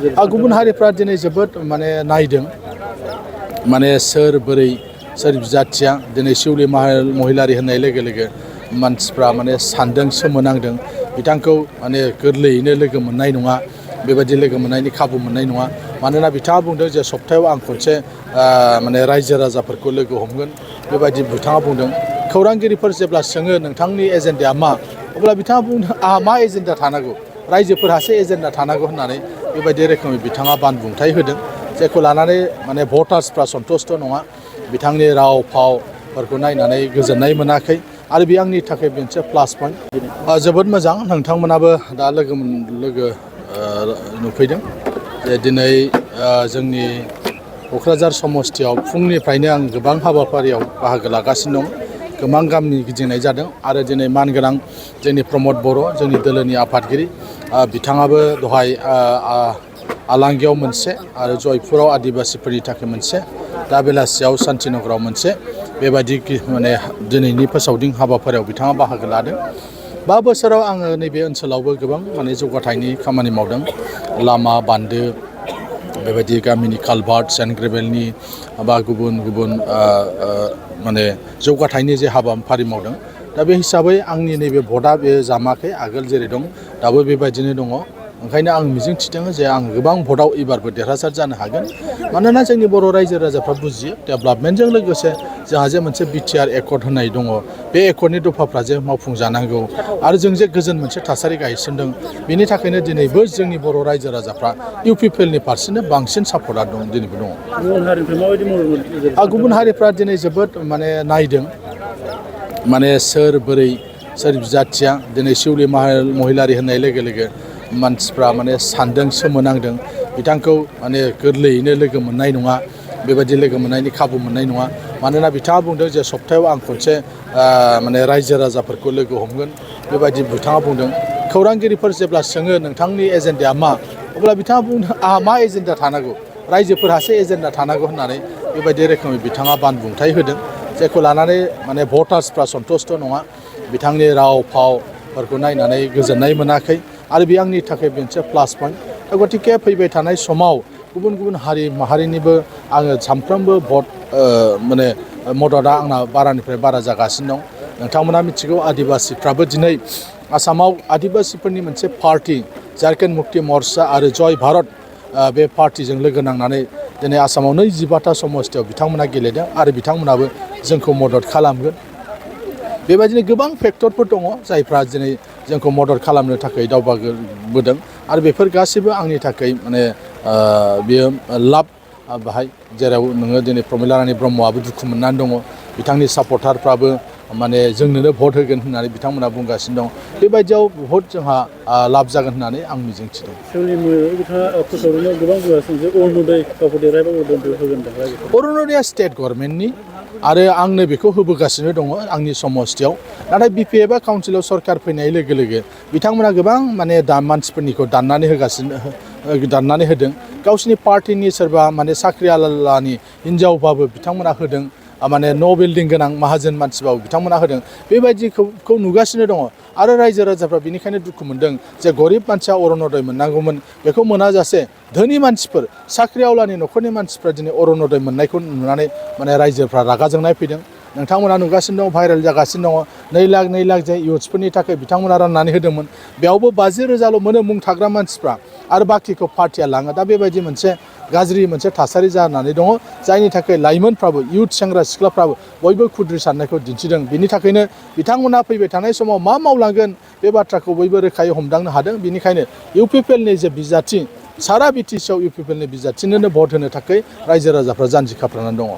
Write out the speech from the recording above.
गुबुन हारिफ्रा दिनै जोबोद माने नायदों माने सोर बोरै सोर बिजाथिया दिनै शिउलि महिलारि होननाय लोगो लोगो मानसिफ्रा माने सानदों सोमोनांदों बिथांखौ माने गोरलैयैनो लोगो मोननाय नङा बेबायदि लोगो मोननायनि खाबु मोननाय नङा मानोना बिथाङा बुंदों जे सप्तायाव आं खनसे माने रायजो राजाफोरखौ लोगो हमगोन बेबायदि बिथाङा बुंदों खौरांगिरिफोर जेब्ला सोङो नोंथांनि एजेन्डाया मा अब्ला बिथाङा बुंदों आहा मा एजेन्डा थानांगौ रायजोफोरहासो एजेन्डा थानांगौ होननानै बेबायदि रोखोमै बिथाङा बानबुंथाय होदों जायखौ लानानै माने भटार्सफ्रा सन्तुष्ट नङा बिथांनि राव फावफोरखौ नायनानै गोजोननाय मोनाखै आरो बे आंनि थाखाय मोनसे प्लास पइन्ट जोबोद मोजां नोंथांमोनाबो दा लोगो नुफैदों जे दिनै जोंनि क'क्राझार समस्तियाव फुंनिफ्रायनो आं गोबां हाबाफारियाव बाहागो लागासिनो दं गोबां गामि गिदिंनाय जादों आरो दिनै मानगोनां जोंनि प्रमद बर' जोंनि दोलोनि आफादगिरि बिथाङाबो दहाय आलांगियाव मोनसे आरो जयपुराव आदिबासिफोरनि थाखाय मोनसे दा बेलासियाव शान्तिनगराव मोनसे बेबायदि माने दिनैनि फोसावदिं हाबाफारियाव बिथाङा बाहागो लादों 5 बोसोराव आङो नैबे ओनसोलावबो गोबां माने जौगाथायनि खामानि मावदों लामा बान्दो बेबायदि गामिनि कालभार्ट सेन्ट ग्रेभेलनि बा गुबुन गुबुन माने जौगाथायनि जे हाबाफारि मावदों दा बे हिसाबै आंनि नैबे भटआ बे जामाखै आगोल जेरै दं दाबो बेबायदिनो दङ ओंखायनो आं मिजिं थिदों जे आं गोबां भटआव एबारबो देरहासार जानो हागोन मानोना जोंनि बर' रायजो राजाफ्रा बुजियो डेभेलपमेन्टजों लोगोसे जोंहा जे मोनसे बिटिआर एकर्ड होननाय दङ बे एकर्डनि दफाफ्रा जे मावफुंजानांगौ आरो जों जे गोजोन मोनसे थासारि गायसनदों बेनि थाखायनो दिनैबो जोंनि बर' रायजो राजाफ्रा इउपिपिएलनि फारसेनो बांसिन सापर्टआ दं दिनैबो दङ गुबुन हारिफ्रा दिनै जोबोद माने नायदों माने सोर बोरै सोर बिजाथिया दिनै शिउलि महिलारि होननाय लोगो लोगो मानसिफ्रा माने सानदों सोमोनांदों बिथांखौ माने गोरलैयैनो लोगो मोननाय नङा बेबायदि लोगो मोननायनि खाबु मोननाय नङा मानोना बिथाङा बुंदों जे सप्तायाव आं खनसे माने रायजो राजाफोरखौ लोगो हमगोन बेबायदि बिथाङा बुंदों खौरांगिरिफोर जेब्ला सोङो नोंथांनि एजेन्डाया मा अब्ला बिथाङा बुंदों आहा मा एजेन्डा थानांगौ रायजोफोरहासो एजेन्डा थानांगौ होननानै बेबायदि रोखोमै बिथाङा बानबुंथाय होदों जायखौ लानानै माने भटार्सफ्रा सन्तुष्ट नङा बिथांनि राव फावफोरखौ नायनानै गोजोननाय मोनाखै आरो बे आंनि थाखाय मोनसे प्लास पइन्ट गतिके फैबाय थानाय समाव गुबुन गुबुन हारि माहारिनिबो आङो सानफ्रोमबो भट माने मददआ आंना बारानिफ्राय बारा जागासिनो दं नोंथांमोना मिथिगौ आदिबासिफ्राबो दिनै आसामाव आदिबासिफोरनि मोनसे पार्टि झारखन्ड मुक्ति मर्चा आरो जय भारत बे पार्टिजों लोगो नांनानै दिनै आसामाव 25टा समस्तियाव बिथांमोना गेलेदों आरो बिथांमोनाबो जोंखौ मदद खालामगोन बेबायदिनो गोबां फेक्टरफोर दङ जायफ्रा दिनै जोंखौ मदद खालामनो थाखाय दावगाबोदों आरो बेफोर गासैबो आंनि थाखाय माने बेयो लाब बाहाय जेराव नोङो दिनै प्रमिला रानी ब्रह्मआबो दुखु मोननानै दङ बिथांनि सापर्टारफ्राबो माने जोंनोनो भट होगोन होननानै बिथांमोना बुंगासिनो दं बेबायदियाव भट जोंहा लाब जागोन होननानै आं मिजिंथिदों अरुण'दया स्टेट गभर्नमेन्टनि आरो आंनो बेखौ होबोगासिनो दङ आंनि समस्तियाव नाथाय बिपिएफआ काउन्सिलाव सरकार फैनाय लोगो लोगो बिथांमोना गोबां माने मानसिफोरनिखौ दाननानै होदों गावसिनि पार्टिनि सोरबा माने साख्रिआवलानि हिनजावबाबो बिथांमोना होदों माने न' बिल्डिं गोनां माहाजोन मानसिबाबो बिथांमोना होदों बेबायदिखौ नुगासिनो दङ आरो रायजो राजाफ्रा बेनिखायनो दुखु मोनदों जे गरिब मानसिया अरुण'दय मोननांगौमोन बेखौ मोनाजासे धोनि मानसिफोर साख्रिआवलानि न'खरनि मानसिफ्रा दिनै अरुण'दय मोननायखौ नुनानै माने रायजोफ्रा रागा जोंनाय फैदों नोंथांमोना नुगासिनो दं भाइरेल जागासिनो दङ 2 लाख जे इउथ्सफोरनि थाखाय बिथांमोना राननानै होदोंमोन बेयावबो 50,000ल' मोनो मुं थाग्रा मानसिफ्रा आरो बाखिखौ पार्टिया लाङो दा बेबायदि मोनसे गाज्रि मोनसे थासारि जानानै दङ जायनि थाखाय लाइमोनफ्राबो इउथ सेंग्रा सिख्लाफ्राबो बयबो खुद्रि साननायखौ दिन्थिदों बिनि थाखायनो बिथांमोना फैबाय थानाय समाव मा मावलांगोन बे बाथ्राखौ बयबो रोखायै हमदांनो हादों बेनिखायनो इउपिपिएलनि जे बिजाथि सारा बिटिसिआव इउपिपिएलनि बिजाथिनोनो भट होनो थाखाय रायजो राजाफ्रा जानजि खाफ्रानानै दङ